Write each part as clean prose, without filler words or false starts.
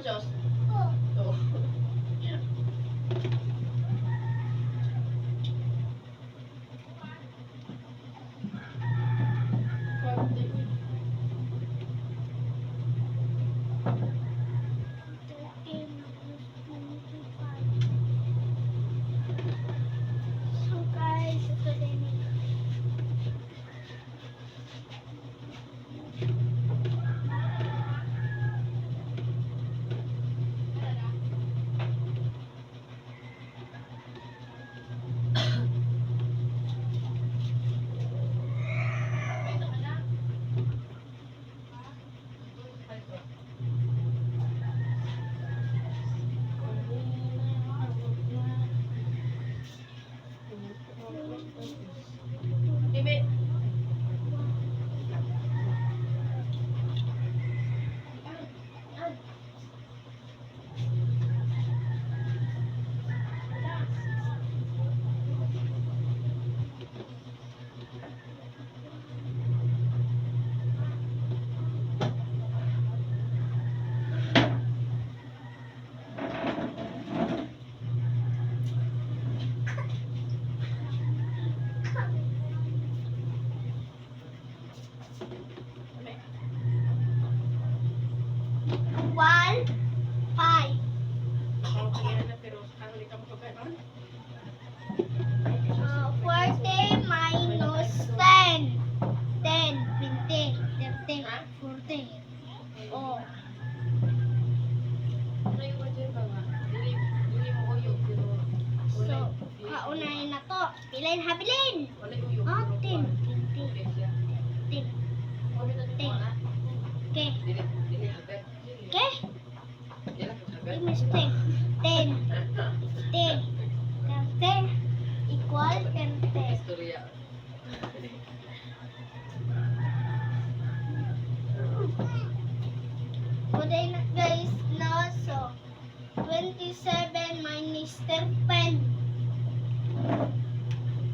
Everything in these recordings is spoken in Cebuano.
Diyos? Oo. Konti. 13 minus 25. So guys, ito din eh. Bebe. One, five. 40 minus 10. 10, 20, 30, 40. Oh, so, kaunahin na to. Bilin, habilin! Oh, 10, 20, 30. Okay. Okay? Minus 10. 10, 10, 10, equal 10, 10. Istorya. Kuday na guys, no? So, 27 minus 10.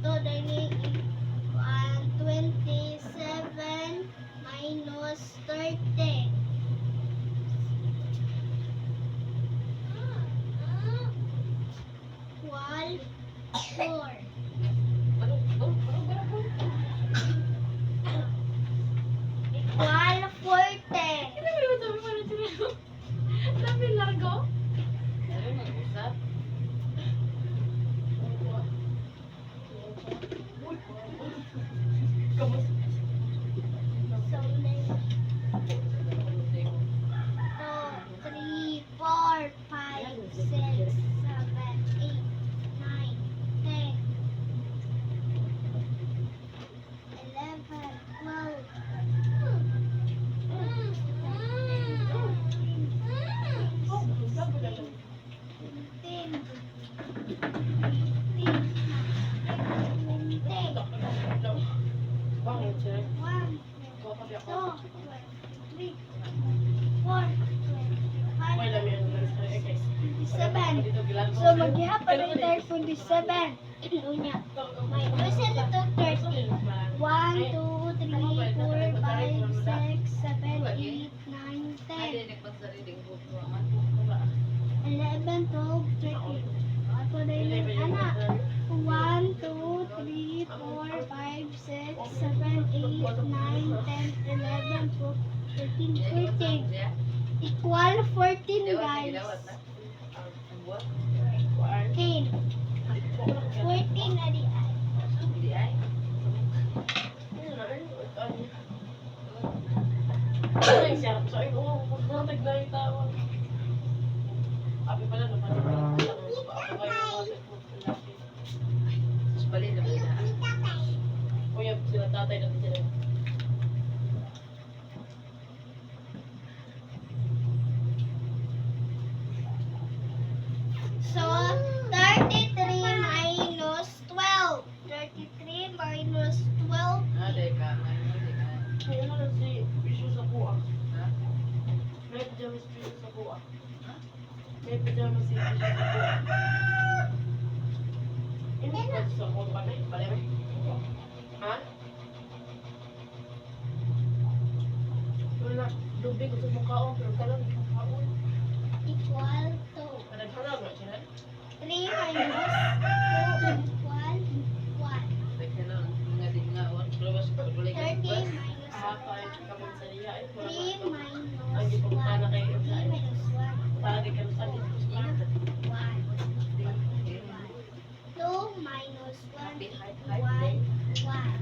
Ito, dahil 27 minus 30. Equal 4. Equal 40. Sabi largo? Sabi mag-usap. So, nine, two, three, four, five, six, seven, eight, nine, 10, 11, 12, 15, 18, 20, 1, 2, 3, 4, 5, 7. So, maghihapon na tayo 27. Unya. Minus na to 30. 1, 2, 3, 4, 5, 6, 7, 8, 9, Ay, 10. nagpasariling buhok. 11, 12, 13. Ako na yung anak. 1, 2, 3, 4, 5, 6, 7, 8, 9, 10, 11, 12, 13, 14. Equal 14, guys. 14. 14 na di ay. Hindi ay. Tapos bali naman na. Kuya, sila tatay natin sila. So, 33 minus 12. 33 minus 12. Ah, dahil ka. Hindi ka. Kaya na lang si Bisyo sa kuha. Ha? May pajama si Bisyo sa kuha. May pajama si Bisyo sa kuha. Ini ba sa kuha ba? Bale ba? Ha? Wala. Lubi ko sa mukhaon pero karon mukhaon. Kamansanilla eh. 3 minus Ang gipangutana 1. kay 3 minus 1 Tagi ka sa 1. 2 minus 1 Happy heart equal heart day. 1.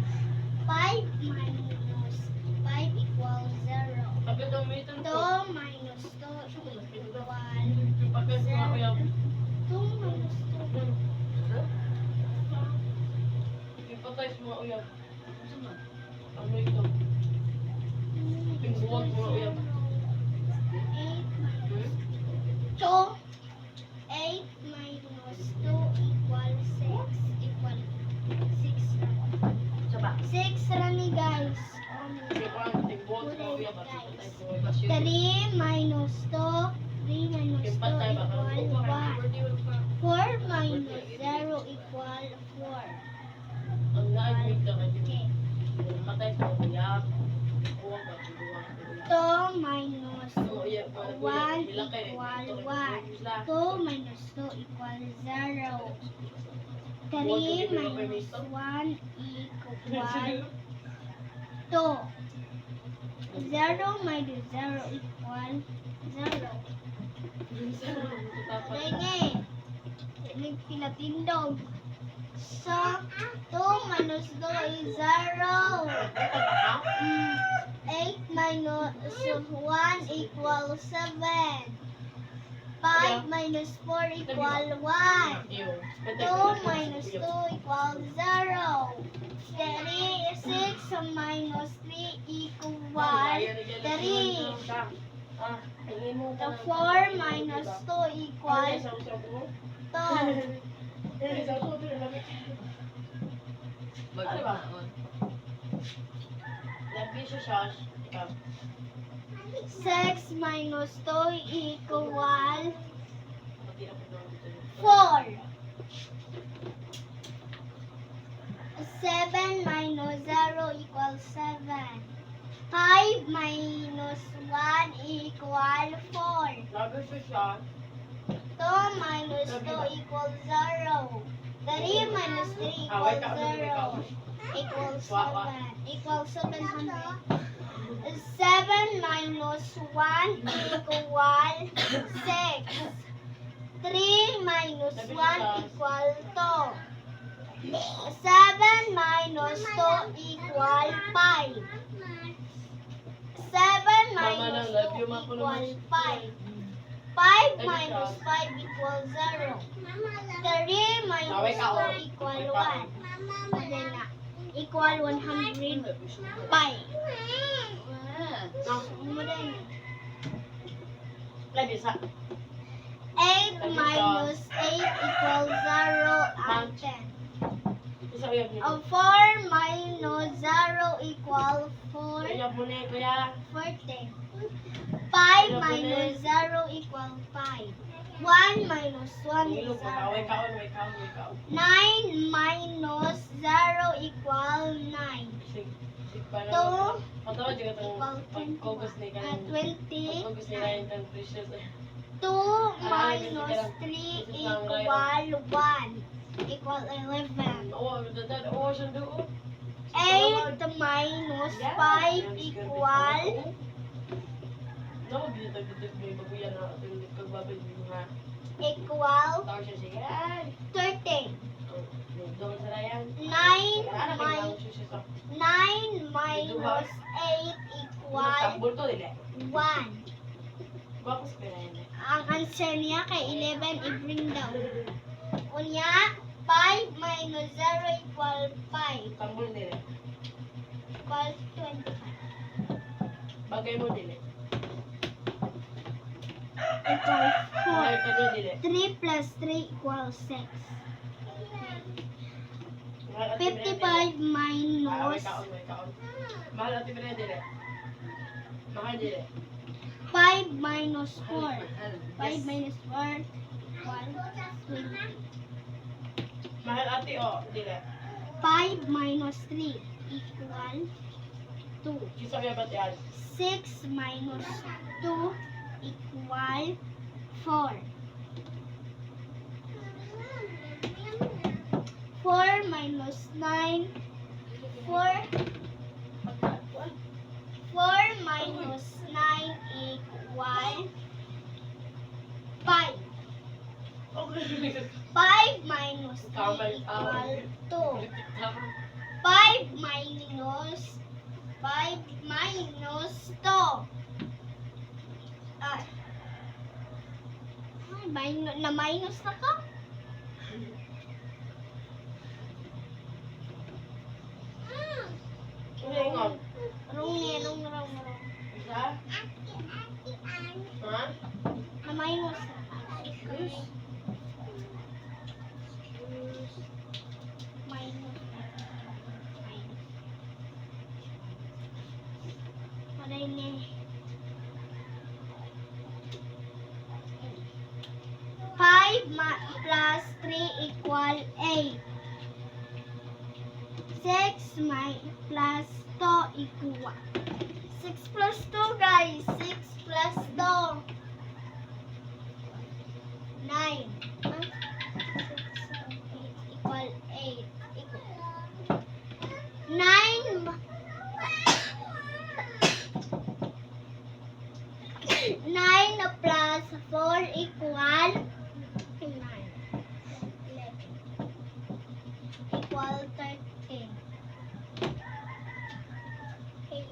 5 minus 5 equals 0. Kapit ang meter ko. 2 minus 2 equal Kapit sa mga uyab. 2 minus 2. Ipatay sa mga uyab. Unsa man? Ano ito? Pingbuwag mga uyab. 8 minus 2. 8 minus 2 equals 6 equal 6 ra. Unsa ba? 6 ra ni, guys. Tingbuwag sa mga uyab. Ipatay sa mga uyab. 3 minus 2, 3 minus 2 Ipatay ba? equal 1. 4 minus 0 equal 4. Ang naag ka kay Okay. Patay sa mga uyab. Buwag ba? Buwag. 2 minus Mga uyab. Mga 1 uyab. equal 1. 2 minus 2 equal 0. 3 minus 1 equal 2. 0 minus 0 equal 0. Denge. Nagpinatindog. So, 2 minus 2 is 0. 8 minus 1 equals 7. 5 minus 4 equal 1. 2 minus 2 equals 0. 3, 6 minus 3 equal 3. The 4 minus 2 equals 2. Magkaon. 6 minus 2 equal 4. 7 minus 0 equals 7. 5 minus 1 equal 4. 2 minus 2 equals 0. 3 minus 3 equals 0. Equals 7. Equals 700. 7 minus 1 equal 6. 3 minus 1 equal 2. 7 minus 2 equal 5. 7 minus 2 equal 5. 5 minus 5 equals 0. 3 minus 2 equal 1. Then, equal 105. Ah. 8 minus 8 equals 0 and 10. 4 minus 0 equal 4, 14. 5 minus 0 equal 5. 1 minus 1 is 0. 9 minus 0 equal 9. 2 equal 20. 20. 2 minus 3 equal 1. Equal 11. 8 minus 5 equal equal 13. 9 minus 9 minus 8 equal 1. Ang answer niya kay 11 i-bring down. Unya, 5 minus 0 equal 5 Tambol nila. equals 25. Bagay mo dili. Equal Ay, 4. kanyo dili. 3 plus 3 equals 6. Mahal ate Brea, dili. 55 Ah, minus may kaon, may kaon. Mahal ate Brea, dili. Mahal dili. 5 minus 4. Mahal. 5 Yes. minus 4 equal 20. Mahal ate oh, dili. 5 minus 3 equal 2. Kisa kaya ba tiyan? 6 minus 2 equal 4. 4 minus 9, 4, 4 Minus, na minus na ka? Ano ingon? Wrong ni, wrong, wrong, wrong. Isa? Ha? Na minus na ka. Excuse? Minus na. Minus. Aray ni. 5 plus 3 equal 8. 6 plus 2 equal 6 plus 2, guys. 6 plus 2. 9. 6, 8 equal 8. Equal. 9 9 plus 4 equal 9. 11 equal 13. 8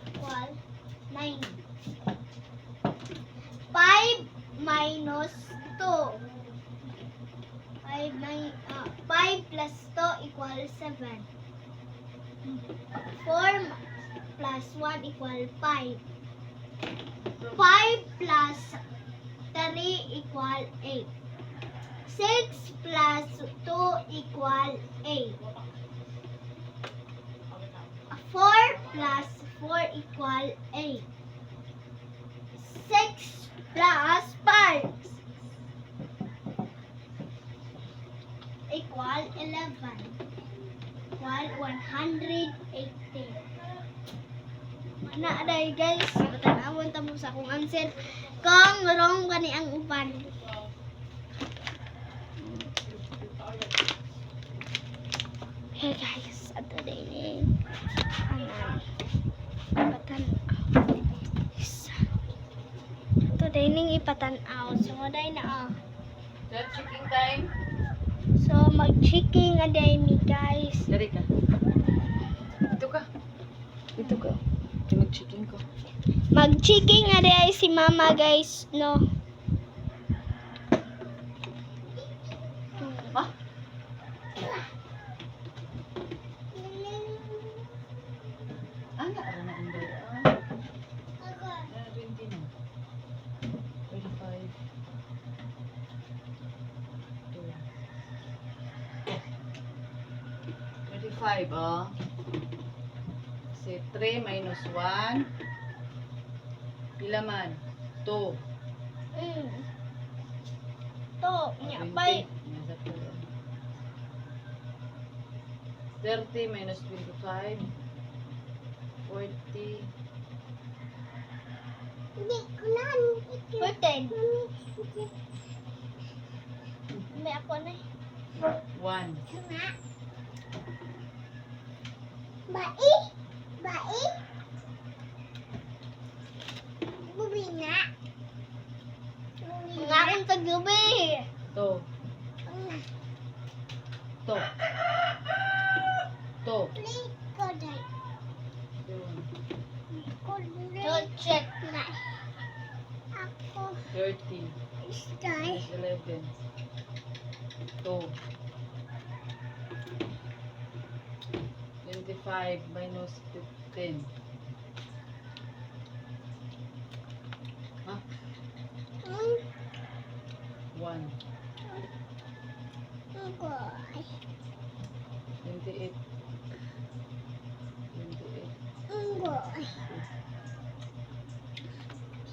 equal 9. 5 minus 2. 5 plus 2 equals 7. 4 plus 1 equal 5. 5 plus 3 equal 8. 6 plus 2 equal 8. 4 plus 4 equal 8. 6 plus 5 equal 11 equal 180. Na aday, guys, tanawon ta mo sa akong answer kung wrong gani ang uban. Hey guys, ato day ni anan ipatan-aw. Isa. Ato day ning ipatan-aw. So day na ah. That checking time. So mag-checking aday mi, guys. Dari ka. Dito ka. Dito ka. Di mag-checking ko. Mag-checking aday si mama, guys, no. Ha? Ana, ara na inday. Ah. Ah, 20 na. 35. 2. 35, oh. Si 3 minus 1. Pila man? 2. To, nya pay Nasa 2. 30 minus 25. 40. 14. May ako na. 1. Bai, bai. Bubina. Nga akong taglubi. 2. 2. 2. To check na. Ako. 30. Minus 11. 2. 25 minus 15. Ha? 1. 28. 28.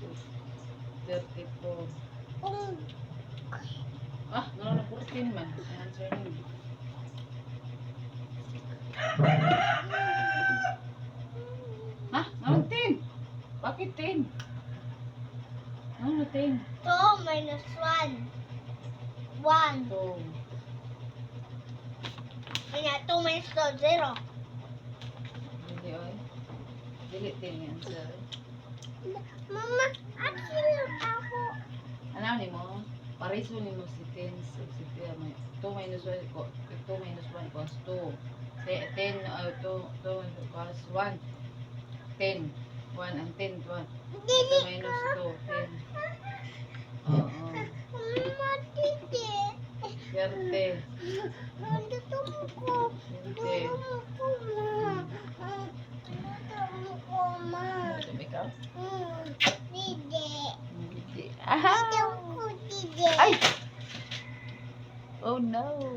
6. 34. Ah, no, no, 14 man. Ang answer niyo. Ha? Anong 10? Bakit 10? Ano 10? 2 minus 1. 1. 2. Kanya 2 minus 2, 0. Dili, oy. Dili 10 yung answer. Mama, actually ako. Ano ni mo? Pareso ni mo si 10 si 2 minus 1 2 minus 1 equals 2. 10 2 2 equals 1. 10. 1 and 10 1. 2 minus 2 10. Oo.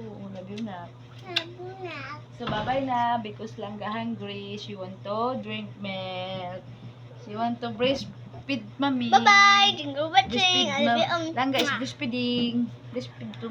Love you na. Love. So, bye-bye na because Langga hungry. She want to drink milk. She want to breastfeed, Mommy. Bye-bye. Thank you for watching. Breastfeed, I love you. Langga is breastfeeding. Breastfeed to.